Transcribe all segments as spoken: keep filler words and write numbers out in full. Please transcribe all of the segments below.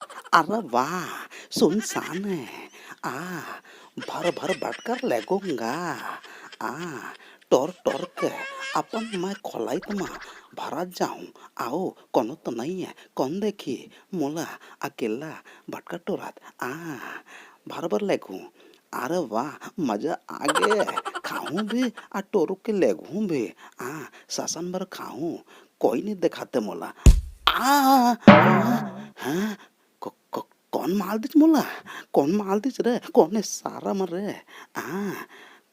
अरे वाह, सुनसान है। आ, भर भर बटकर लेगूंगा। आ, टोर टोर के अपन मैं खोलाइत म भरत जाऊं। आओ, कोनो तो नहीं है, कौन देखी मोला अकेला बटकर टोरत। आ, भर भर लेगूं। अरे वाह, मजा आ गे। खाहूं भी आ टोरू के लेगहूं भी। आ, ससन भर खाहूं, कोई नहीं देखाते मोला। आ, आ, हाँ, को, को, कौन मार दिस मोला? कौन मार दिस रे? कौन है सारा मन रे? आ,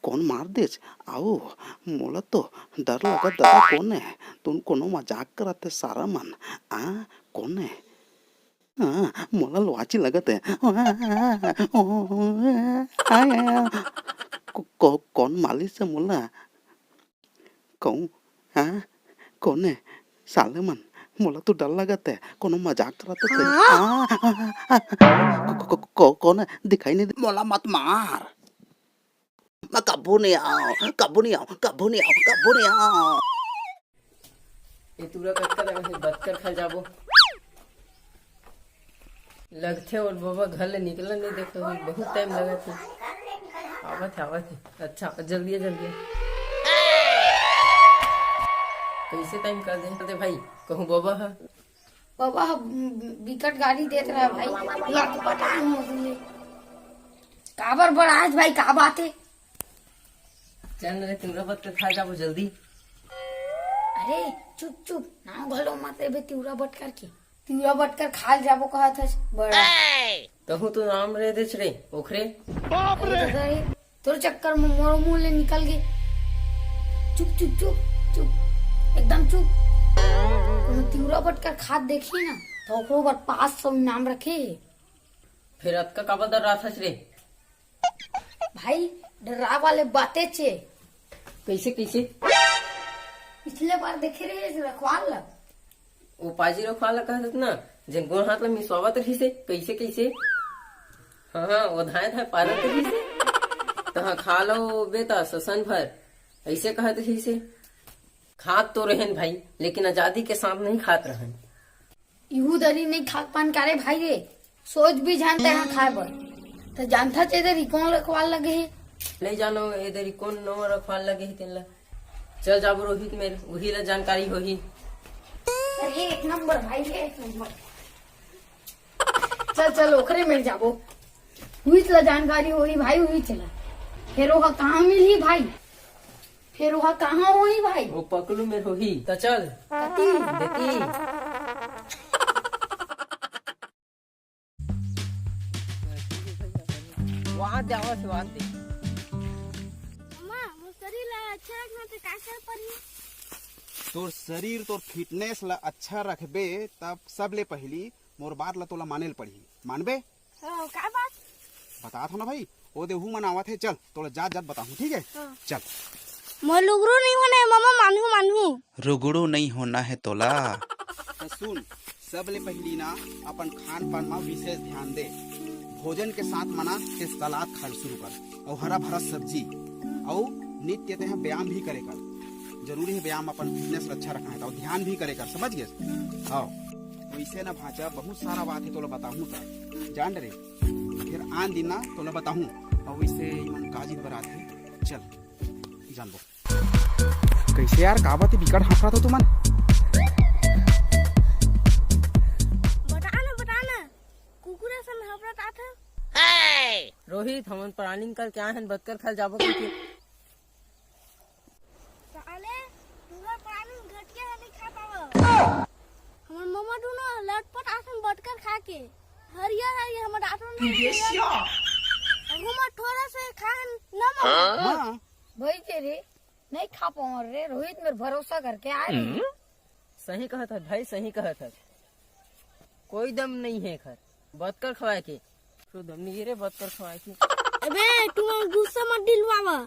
कौन मार दिस? आओ, मोला तो डर लगत दादा, कौन है? तुम कोनो मजाक करत हे सारा मन। आ, कौन है? हाँ, मोला लुआची लगत है। को, को, कौन मालिस है मोला? कहूँ, हाँ, कौन है? साले मन, मोला तो डर लगत है, कोनो मजाक करत है। हाँ? आ, आ, आ, आ, को, को, को, को, कौन है? दिखाई नहीं दे, मोला मत मार। मैं कभू नहीं आऊं, कभू नहीं आऊं, कभू नहीं आऊं, कभू नहीं आऊं। ए टूरा कतका लगा है, बतकर खा जाबो। लगथे और बाबा घर ले निकलन नहीं देखो, बहुत टाइम लगा थे। आवत है, आवत है। अच्छा, जल्दी आ, जल्दी आ। कैसे टाइम कर दे, कर दे भाई, कहूँ बाबा हा। बाबा ह बिकट गाली देत रहा भाई, लत पटान हो तुमने। काबर बड़ा आज भाई, का बात है? चल रे, तिवरा बटकर खा जाबो जल्दी। अरे चुप चुप, नाम घलो मत लेबे तिवरा बटकर के। तिवरा बटकर खा जाबो कहत हस बड़ा। तहूँ तो नाम रे देच रे, ओखरे। बाप रे। अरे दादा रे, तोर चक्कर में मोर मुंह ले निकल गे। चुप, चुप, चुप, चुप, एकदम चुप। कोनो तिवरा बटकर खात देखी ना, तो ओकरो बर पाँच सौ इनाम रखे हे। फिर अतका काबर डर्राथस रे? भाई, डर्रा वाले बाते चे। कैसे, कैसे? पिछले बार देखे रहे रखवाल ला। ओ पाजी रखवाला कहत ना, जेन गोड़ हाथ ला मिसवावत रहिसे, कइसे, कइसे? हाँ, हाँ, ओ धाय धाय पारत रहिसे। तहाँ खा लो बेटा, ससन भर, अइसे कहत रहिसे। खात तो रहेन भाई, लेकिन आजादी के साथ नहीं खात रहन। इहू दरी नहीं खात पान का रे भाई रे। सोच भी जानते हैं खाए बर। त जानथच ए दरी कोन रखवाल लगे हे? नहीं जानो ए दरी कोन नवा रखवाल लगे हे तेन ला। चल जाबो रोहित मेर, उही ला जानकारी होही। अरे एक नंबर भाई रे, एक नंबर। चल चल ओकरे मेर जाबो। उहीच ला जानकारी होही भाई, उही चला। फेर ओहा कहाँ मिलही भाई? फेर ओहा कहाँ होही भाई? ओ पकलू मेर होही। त चल। कती? देखी। वहाँ दे, आवाज वहाँ दे। अम्मा, मोर शरीर ला अच्छा रखना ते का करे पड़ही? तोर शरीर, तोर फिटनेस ला अच्छा रखबे, तब सबले पहिली मोर बात ला तोला माने ल पड़ही। मानबे? हाँ, का बात? बतात हँव ना भाई, ओ दे उहू मन आवत हे, चल, तोला जात जात बताहूँ, ठीक है? हाँ। चल। मोर लुगरू नहीं होना है, मामा, मानहूँ, मानहूँ। रुगड़ू नहीं होना है तोला। त सुन, सबले पहिली ना अपन खान पान मा विशेष ध्यान दे। भोजन के साथ मना ते सलाद खाए शुरू कर, अउ हरा भरा सब्जी, अउ नित्य तेहा व्यायाम भी करे कर। जरूरी है व्यायाम, अपन फिटनेस ला अच्छा रखना है, तो ध्यान भी करे कर, समझ गए? हाँ, वैसे ना भांचा, बहुत सारा बात है तोला बताहूँ त, जान डरे, फिर आन दिन ना तोला बताहूँ। अउ वैसे इमन काजिन बरात है, चल जानबो। कैसे यार, का बात है, बिकट हाँफत हो तुमन? बता ना, बता ना, कुकुर असन हफरत आथे। रोहित, हमन प्लानिंग करके आए हन, बतकर खाल जाबो करके। साले, तुहर प्लानिंग घटिया है, नहीं खा पावा। हमर ममा दुनो लटपट आसन बतकर खा के। हरियर हरियर हमर आसन नहीं ये खा। क्या? अहू मत थोड़ा से खान ना ममा। हाँ। भाई के रे, नहीं खा पावा रे, रोहित मेर भरोसा करके आए रे। सही कहत हस भाई, सही कहत हस। कोई दम नहीं है एखर बतकर खवाए के। तो दम नहीं है रे बतकर खवाए के। अबे, तुम गुस्सा मत दिलवावा।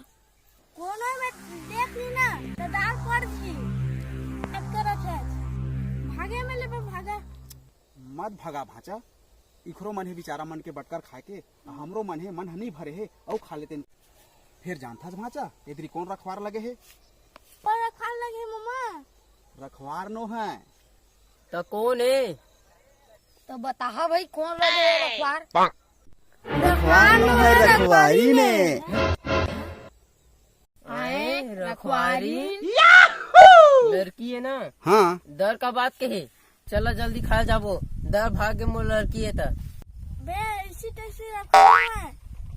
कोनो में देख ली ना, तो दाल पड़ गई। अब करत है। भागे में ले, भागा। मत भगा भांचा, इखरो मन हे बिचारा मन के बटकर खाए के, हमरो मन हे, मन ह नहीं भरे हे, अउ खा लेतेन। फेर जानथस भांचा, एदरी कोन रखवार लगे हे? पर रखवार लगे हे ममा। रखवार नो है। त कोन हे? तो बताहा भाई, कोन लगे हे रखवार? रखवार नोहे, रखवारी ने। आए, रखवारी। लड़की हे ना? हाँ। डर का बात कहे, चला जल्दी खाए जाबो, डर भाग गे मोर लड़की हे त। बे, ऐसी तैसी रखवार हे,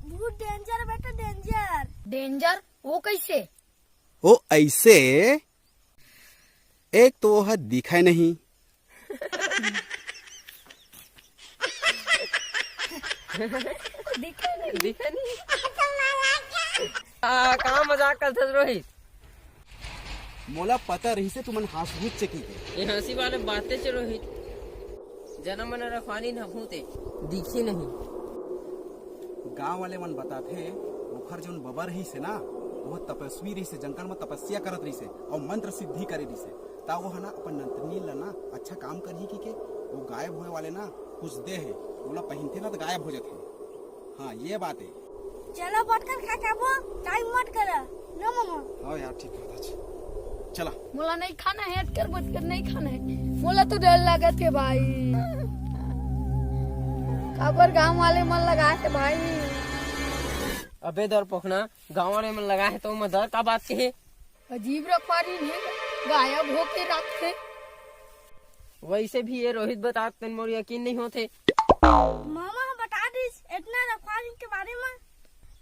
बहुत danger बेटा, danger। Danger? वो कैसे? वो ऐसे, एक तो वो ह दिखय नहीं। दिखय नहीं। आ, का मजाक करथस रोहित? मोला पता रहिसे तुमन हाँसहू चेकी के। ये हंसी वाले बातें च रोहित। जना मन रखवारी न भूते दिखी नहीं। गांव वाले मन बताथे, ओखर जोन बबा रहिसे ना, वो तपस्वी रहिसे, जंगल में तपस्या करत रहिसे अउ मंत्र सिद्धि करे रहिसे। ता वो ह ना अपन नंदनी ल ना अच्छा काम करही कहिके वो गायब होए वाले ना कुछ दे हे, ओला पहिनथे ना त गायब हो जाथे। हाँ, ये बात हे। चलो बटकर खा के आबो, time मत करा। लो मामा। हाँ यार, ठीक बात हे। चला। मोला नहीं खाना हे अटकर बटकर, नहीं खाना हे। मोला तो डर लागत हे भाई। काबर गांव वाले मन लगाए हे भाई। अबे डरपोकना, गांव वाले मन लगाए हे तो ओमा डर का बात के हे? अजीब रखवारी हे, गायब होके रखथे। वैसे भी ये रोहित बतात तेन मोर यकीन नहीं होथे। मामा ह बता दिस इतना रखवारी के बारे में,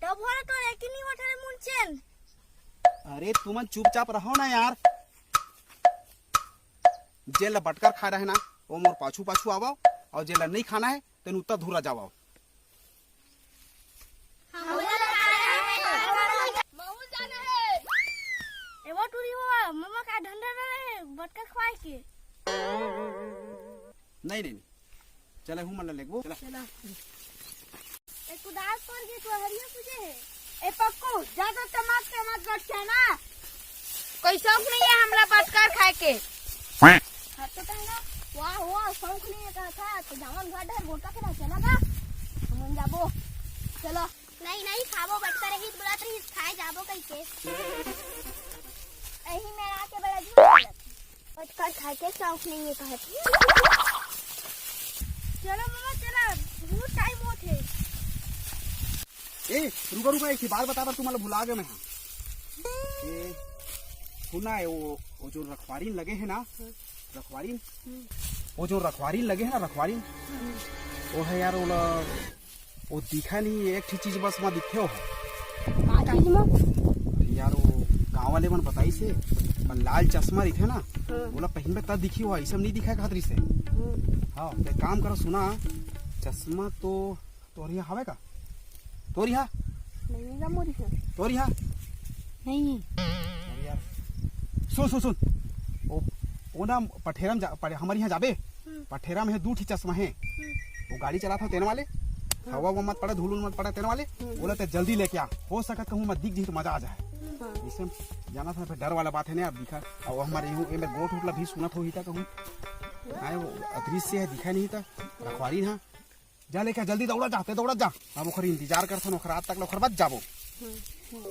तब होले तोर यकीन नहीं होथे रे मुनचेन। अरे तुमन चुपचाप रहो ना यार, जेला बटकर खाए रहे ना, वो मोर पाछू पाछू आवव, अउ जेला नहीं खाना हे तेन उत्ता धुरा जावव। हमला खाना हे। महूं ल जाना हे। ए वो टूरी हो, मामा का धंधा रहे बटकर खवाए के। नहीं, नहीं, नहीं। चला, हूँ मन ला लेगबो। चला। चला। ए कुदार पर के तो हरिया पूजे हे। ए पक्कू, ज्यादा चमाक चमाक करथे ना। कोई शौक नहीं हे हमला बटकर खाए के। हाँ, तो कहना, वाह, वाह, शौक नहीं हे कहा था, तो जावन घर डर गोटा के ना चला गा। हम जाबो। चलो। नहीं, नहीं, खाबो बटकर रहिस, बुलात रहिस, खाए जाबो कहिके। यही मेरा के बड़ा झूठ बोलत। बटकर खाए के शौक नहीं हे कहत। चलो मामा, चला, बहुत time होत हे। ए, रुका, रुका, एक ठे बात बता बर तुम्हारा भुला गया मैं। हाँ। ए, सुना है वो, वो जो रखवारी लगे है ना, रखवारी, वो जो रखवारी लगे है ना, रखवारी, वो है यार, वो ला-, वो दिखा नहीं, एक ठे चीज बस वहाँ दिखे हो। का चीज में? अरे यार, वो गाँव वाले मन बताइस हे, पर लाल चश्मा रहिथे ना, हाँ। ओला पहिनबे तब दिखी हो, ऐसे में नहीं दिखाए खातिर से। हाँ। हाँ, तो एक काम करो, सुना, चश्मा तो तोर इहाँ हवे का? तोर इहाँ? नहीं गा मोर इहाँ। तोर इहाँ? नहीं। अरे यार, सुन, सुन, सुन। ओ, ओ ना पठेरा में जा, पठे-, हमर इहाँ जाबे? हम्म। पठेरा में हे दू ठी चश्मा हे। हम्म। वो गाड़ी चलात हव तेन वाले? हाँ। हवा वो मत पड़े, धूल उल मत पड़े तेन वाले? हम्म। ओला ते जल्दी लेके आ। हो सकत कहूँ मैं दिख जही तो मजा आ जाए। हाँ। इसे जाना था, फिर डर वाला बात है ना, अब दिखा। अउ हमर इहू, ए मेर गोठ उठ ला भी सुनत होही ता कहूँ। हाँ। आए वो अदृश्य है, दिखा नहीं ता। रखवारी ना। जा लेके आ, जल्दी दौड़ा जा, ते दौड़ा जा। अब ओखर इंतजार करथन, ओखर रात तक ले ओखर बाद जाबो। हम्म, हम्म।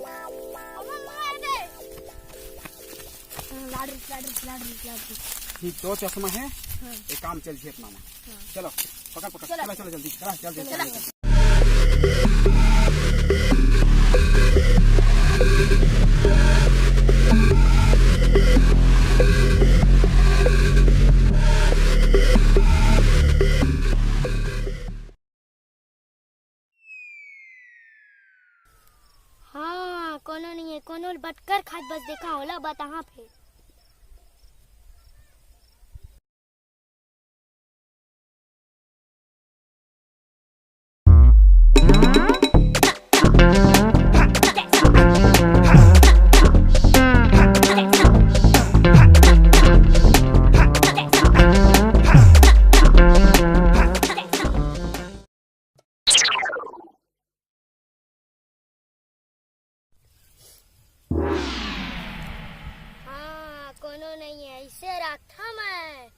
लाड रिस, लाड रिस, लाड रिस, लाड रिस। ठीक, दो चश्मा है, हाँ। एक काम चल झेप मामा। हाँ। चलो, पकड़, पकड़, चलो। चला, चला, जल्दी, चला, चल, चल, चला। चल, चल। हाँ, कोनो नहीं है, कोनो ल बटकर खात बस देखा होला, बताहा फेर। हाँ, कोनो नहीं है, इसे रखा मैं।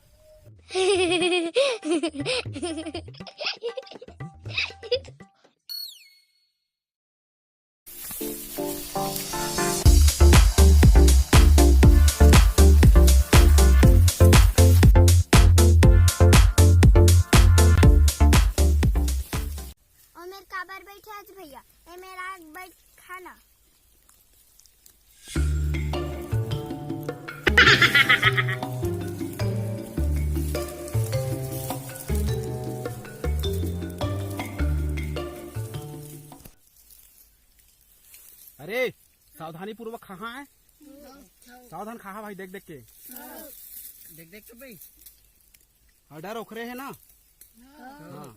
सावधानी पूर्वक खाहा है। सावधान खाहा भाई, देख देख के। देख देख के भाई। हाँ, डर ओखरे है ना? हाँ।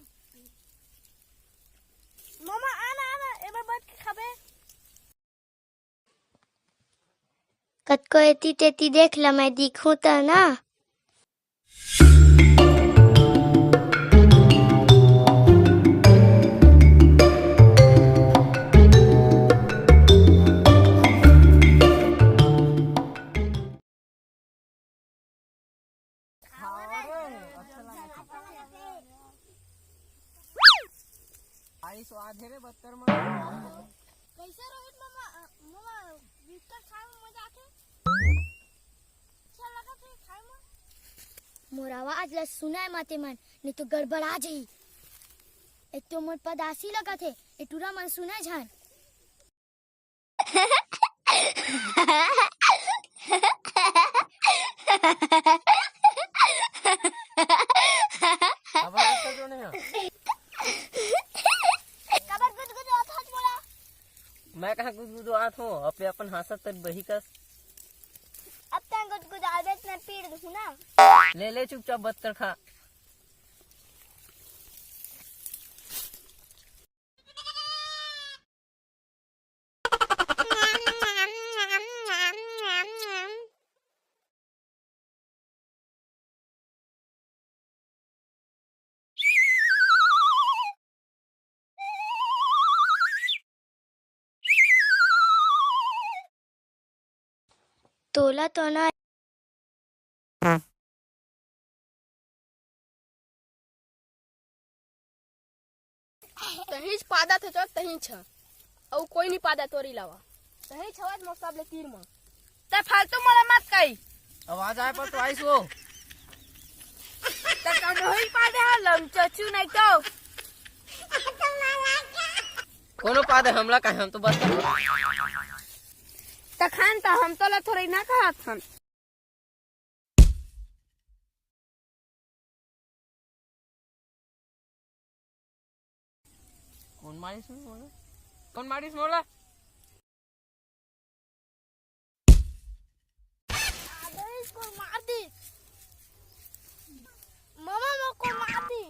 मामा, आना, आना, एमे बैठ के खाबे। कतको एती तेती देख ल, मैं दिखूं त ना। आई स्वाद है रे बत्तर में। कैसे रोहित मामा, मामा, बिस्तर खाए में मजा आथे। अच्छा लगा थे खाए में। मोर आवाज ला सुनाए माते मन, नहीं तो गड़बड़ा जाही। एक तो मोर पदासी लगा थे, ए टूरा मन सुना जान। अब हंसत क्यों नहीं हो? काबर गुदगुदात हस मोला? मैं कहाँ गुदगुदात हूँ? अपने अपन हंसत तर बही कस। अब तैं गुदगुदाबे त मैं पीट दूँ ना। ले ले चुपचाप बत्तर खा। तोला तो ना। तहींच पादा थे चोर, तहींच ह। अउ कोई नहीं पादा तोरी लावा। तहींच हवत मोर सबले तीर म। ते फालतू मोला मत कही। आवाज आए पर तो आइस वो। ते कम होई पादे ह लमचचू नहीं तो। कोनो पादे हमला कहे, हम तो बस। तखान त हम तोला थोड़ी ना कहत हन। कौन मारिस मोला? कौन मारिस मोला? अबे, इसको मार दी। मामा, मेरे को मार दी।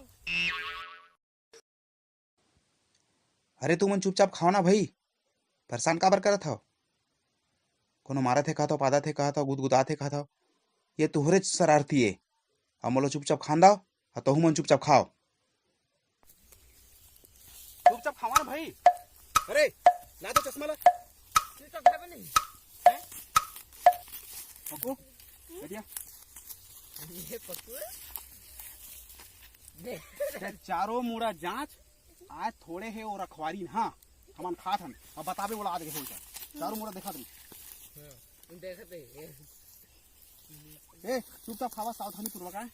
अरे, तुमन चुपचाप खाव ना भई, परेशान काबर करत हव? कोनो मारत हे कहत हव, पादत हे कहत हव, गुदगुदात हे कहत हव, ये तुहरे शरारती ए। अब मोला चुपचाप खान दाव, अउ तहू मन चुपचाप खाव। चुपचाप खावा ना भई। अरे, ला दे चश्मा ला। चुपचाप खाबे नहीं। हैं? पक्कू, बढ़िया। ये पक्कू। देख। चारों मुड़ा जांच, आज थोड़े हे वो रखवारी न, हाँ, हमन खात हन। अब बताबे बोला आदे होई का। चारों मुड़ा देखा तुम। हाँ, देखत हे। ए, चुपचाप खावा, सावधानी पूर्वक, आय।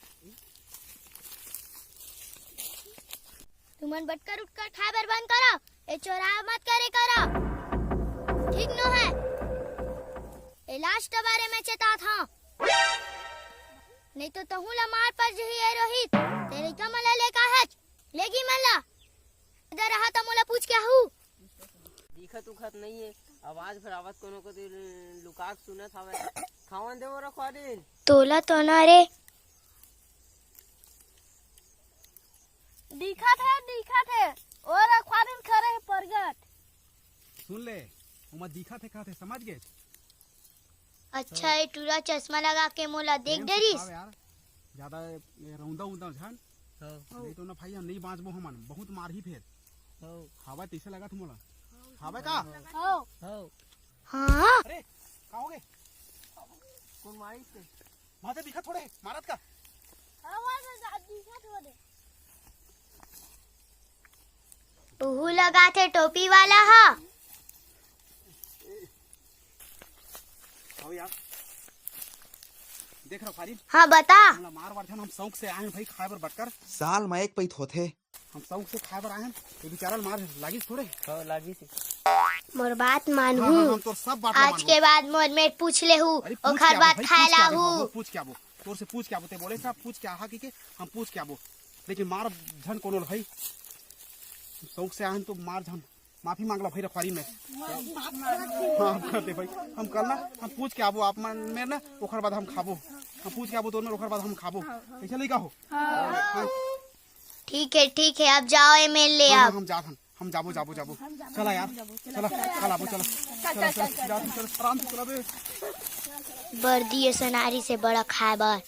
तुमन बटकर उठकर खाए बर बंद करो, ए चोरा मत करे करो, ठीक नो है। ए लास्ट बारे में चेतात हंव, नहीं तो तहूं ला मार पर जही ए रोहित, तेरे का मला लेका है, लेगी मला। इधर रहा त मोला पूछ के आहू। दिखत उखत नइये, आवाज भर आवत कोनो कोती लुका के सुनत हवय। खावन दे वो रखवारी। तोला तो ना रे। दिखत हे, दिखत हे। ओ रखवारी खरे हे परगट। सुन ले, ओमा दिखत हे कहत हे, समझ गे? अच्छा, ये टूरा चश्मा लगा के मोला देख प्रेम से डरिस। खाओ यार, ज्यादा ये रौंदा उंदा झन। हाँ। नहीं तो ना भाई, हम नहीं बांचबो हमन, बहुत मारही फेर। हाँ। खावा तैसे लगा मोला। खावे का? हाँ। हाँ। हाँ। अरे, का हो गे? कौन मारी से? माते दिखा थोड़े, मारत का? हाँ, वो तो जा-, दिखा थोड़े। उहू लगाथे टोपी वाला हा। आओ यार। देख रखवारी। हाँ, बता। हमला मार वार झन, हम शौक से आए हैं भाई खाए बर बटकर। साल में एक पइत होथे। हम शौक से खाए बर आए हैं, ये बेचारा ल मार लागिस थोड़े। हाँ, लागिस। मोर बात मानहू। हाँ, हाँ, हम तोर सब बात ला आज मानबो। के बाद मोर मेर पूछ लेहू, अरे, पूछ ओखर के आबो बाद भाई, खाए पूछ के आबो, लाहू। हाँ, पूछ के आबो। तोर से पूछ के आबो, ते बोले साहब पूछ के आहा कि के, हम पूछ के आबो। लेकिन मार झन कोनो ल भाई। शौक से आए हैं तो मार झन। माफी मांग ला भाई रखवारी में। हाँ, हम कर दे भाई, हम कल ना, हम पूछ के आबो आप मन मेर ना, ओकर बाद हम खाबो। हम पूछ के आबो तोर मेर, ओकर बाद हम खाबो। कैसे लइका हो? हाँ। ठीक है, ठीक है, अब जाओ एमएलए हाँ, आप। हम जात हन, हम जाबो, जाबो, जाबो। चला यार, चला, कल आबो, चला। चला, चला, चला, चला, आराम से चला बे। बर्दी ये सोनारी से बड़ा खाए बर।